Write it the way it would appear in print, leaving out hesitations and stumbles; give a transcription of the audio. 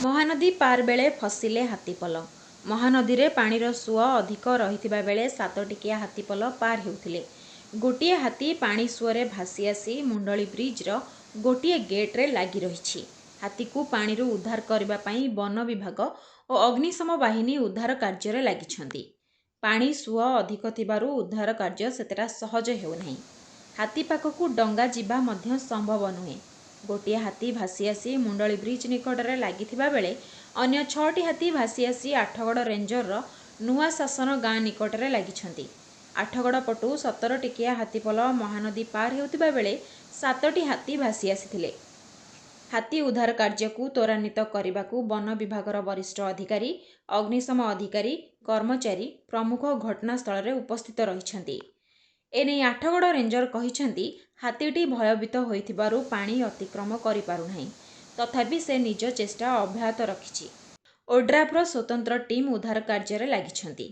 ମହାନଦୀ ପାର ବେଳେ ଫସିଲେ ହାତୀପଲ। ମହାନଦୀରେ ପାଣିର ସୁଅ ଅଧିକ ରହିଥିବା ବେଳେ 7 ଟିକିଆ ହାତୀପଲ ପାର ହେଉଥିଲେ। ଗୋଟିଏ ହାତୀ ପାଣି ସୁଅରେ ଭାସି ଆସି ମୁଣ୍ଡଳି ବ୍ରିଜ୍ର ଗୋଟିଏ ଗେଟ୍ରେ ଲାଗି ରହିଛି। ହାତୀକୁ ପାଣିରୁ ଉଦ୍ଧାର କରିବା ପାଇଁ ବନ ବିଭାଗ ଓ ଅଗ୍ନିଶମ ବାହିନୀ ଉଦ୍ଧାର କାର୍ଯ୍ୟରେ ଲାଗିଛନ୍ତି। ପାଣି ସୁଅ ଅଧିକ ଥିବାରୁ ଉଦ୍ଧାର କାର୍ଯ୍ୟ ସେତେଟା ସହଜ ହେଉନାହିଁ। ହାତୀ ପାଖକୁ ଡଙ୍ଗା ଯିବା ମଧ୍ୟ ସମ୍ଭବ ନୁହେଁ। ଗୋଟିଏ ହାତୀ ଭାସି ଆସି ମୁଣ୍ଡଳି ବ୍ରିଜ୍ ନିକଟରେ ଲାଗିଥିବା ବେଳେ ଅନ୍ୟ 6ଟି ହାତୀ ଭାସି ଆସି ଆଠଗଡ଼ ରେଞ୍ଜର ନୂଆଶାସନ ଗାଁ ନିକଟରେ ଲାଗିଛନ୍ତି। ଆଠଗଡ଼ ପଟୁ 17 ଟିକିଆ ହାତୀପଲ ମହାନଦୀ ପାର ହେଉଥିବା ବେଳେ 7ଟି ହାତୀ ଭାସି ଆସିଥିଲେ। ହାତୀ ଉଦ୍ଧାର କାର୍ଯ୍ୟକୁ ତ୍ୱରାନ୍ୱିତ କରିବାକୁ ବନ ବିଭାଗର ବରିଷ୍ଠ ଅଧିକାରୀ, ଅଗ୍ନିଶମ ଅଧିକାରୀ, କର୍ମଚାରୀ ପ୍ରମୁଖ ଘଟଣାସ୍ଥଳରେ ଉପସ୍ଥିତ ରହିଛନ୍ତି। ଏନେଇ ଆଠଗଡ଼ ରେଞ୍ଜର କହିଛନ୍ତି, ହାତୀଟି ଭୟଭୀତ ହୋଇଥିବାରୁ ପାଣି ଅତିକ୍ରମ କରିପାରୁନାହିଁ। ତଥାପି ସେ ନିଜ ଚେଷ୍ଟା ଅବ୍ୟାହତ ରଖିଛି। ଓଡ୍ରାଫର ସ୍ୱତନ୍ତ୍ର ଟିମ୍ ଉଦ୍ଧାର କାର୍ଯ୍ୟରେ ଲାଗିଛନ୍ତି।